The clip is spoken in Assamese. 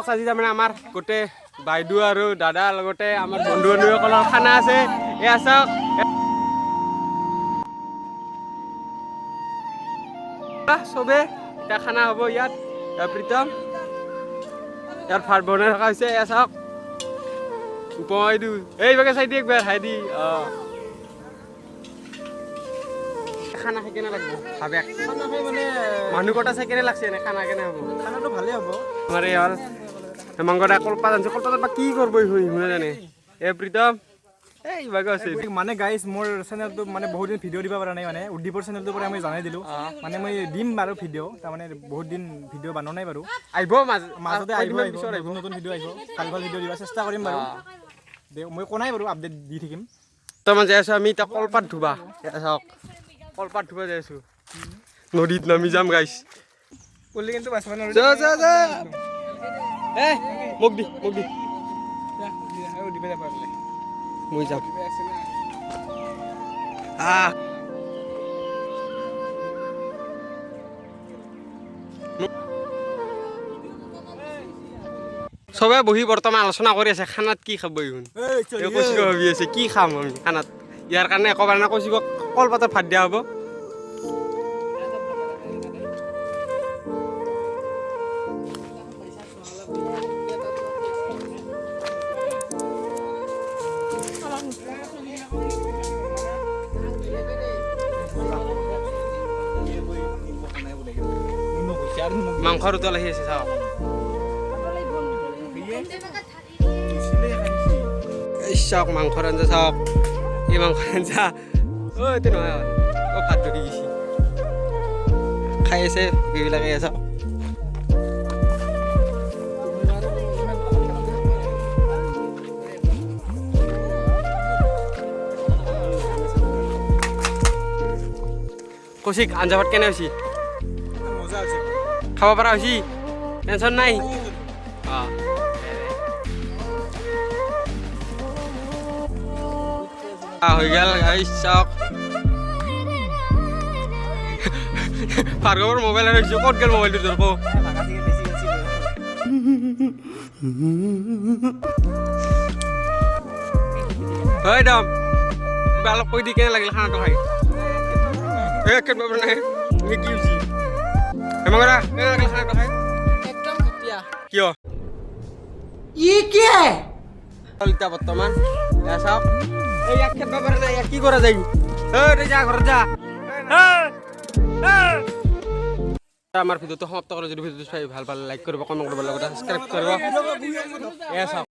ব্লগছ। আজি তাৰমানে আমাৰ গোটেই বাইদেউ আৰু দাদাৰ লগতে আমাৰ বন্ধু বান্ধৱীসকলৰ খানা আছে। এয়া চাওক, চবে এতিয়া খানা হ'ব ইয়াত। এয়া প্ৰীতম ইয়াত ভাত বনাই থকা হৈছে। এয়া চাওক, উপমা বাইদেউ এইভাগে চাই দি একবাৰ হাই দি। অঁ, খানা খাই কেনে লাগব ভাবে? খানা খাই মানে মানুহ কটা চাই কেনে লাগছে? এনে খানা কেনে হ'ব? খানাটো ভালেই হ'ব। আমাৰ এই হ'ল হেমাংগ দা, কলপাত আনিছে। কলপাতত বা কি কৰিব শুনা জানে। এ প্ৰীতম, এই ইভাগে আছে। মানে গাইজ, মোৰ চেনেলটো মানে বহুত দিন ভিডিঅ' দিব পৰা নাই। মানে উদ্দীপৰ চেনেলটোৰ পৰা মই জনাই দিলোঁ, মানে মই দিম বাৰু ভিডিঅ'। তাৰমানে বহুত দিন ভিডিঅ' বনোৱা নাই বাৰু। আহিব মাজ মাজতে আহিব। কেইদিনমান আহিব। পিছত আহিব। নতুন নতুন ভিডিঅ' আহিব, ভাল ভাল ভিডিঅ' দিব চেষ্টা কৰিম বাৰু। দে, মই কোৱা নাই বাৰু, আপডেট দি থাকিম। বৰ্তমান যাই আছোঁ আমি এতিয়া কলপাত ধুবা। এয়া চাওক, কলপাত ধুবা যাই আছোঁ। নদীত নামি যাম গাইছ। পলি কিন্তু বাচিব। যা যা যা। এ মোক দি, মোক দি। মই যাম। আহ, চবে বহি বৰ্তমান আলোচনা কৰি আছে খানাত কি খাব। ইহুন এই কৌশিকে ভাবি আছে কি খাম আমি খানাত। ইয়াৰ কাৰণে একো নাই। কৌশিকক কলপাতত ভাত দিয়া হ'ব। মাংসৰ উতল আহি আছে, চাওক। এই চাওক, মাংসৰ আঞ্জা চাওক। এই মাংসৰ আঞ্জা। অ, এইটো নহয়। অ, ভাত ঢুকি গৈছে। খাই আছে এইবিলাকে। চাওক, কৌশিক, আঞ্জা ভাত কেনে হৈছে? মজা আছে। খাব পৰা হৈছে, টেনশ্যন নাই। অঁ, হৈ গ'ল। এই চাওক, ভাৰ্গৱৰ মোবাইল হেৰাইছে। ক'ত গ'ল মোবাইলটো তোৰ, ক? হয় দম, কিবা অলপ কৈ দি, কেনে লাগিল খানাটো খাই? এ কেনেকুৱা পৰা নাই? এই কি হৈছে? হেমংগৰা, কেনে লাগিল খানাটো খাই? একদম ঘটিয়া। কিয়? ই কি? এতিয়া বৰ্তমান এয়া চাওক, এই ইয়াক খেদব পৰা নাই। ইয়াক কি কৰা যায়? ঐ, তই যা, ঘৰত যা। আমাৰ ভিডিঅ'টো সমাপ্ত কৰোঁ। যদি ভিডিঅ'টো চাই ভাল পালে লাইক কৰিব, কমেণ্ট কৰিব, লগতে ছাবস্ক্ৰাইব কৰিব। এয়া চাওক।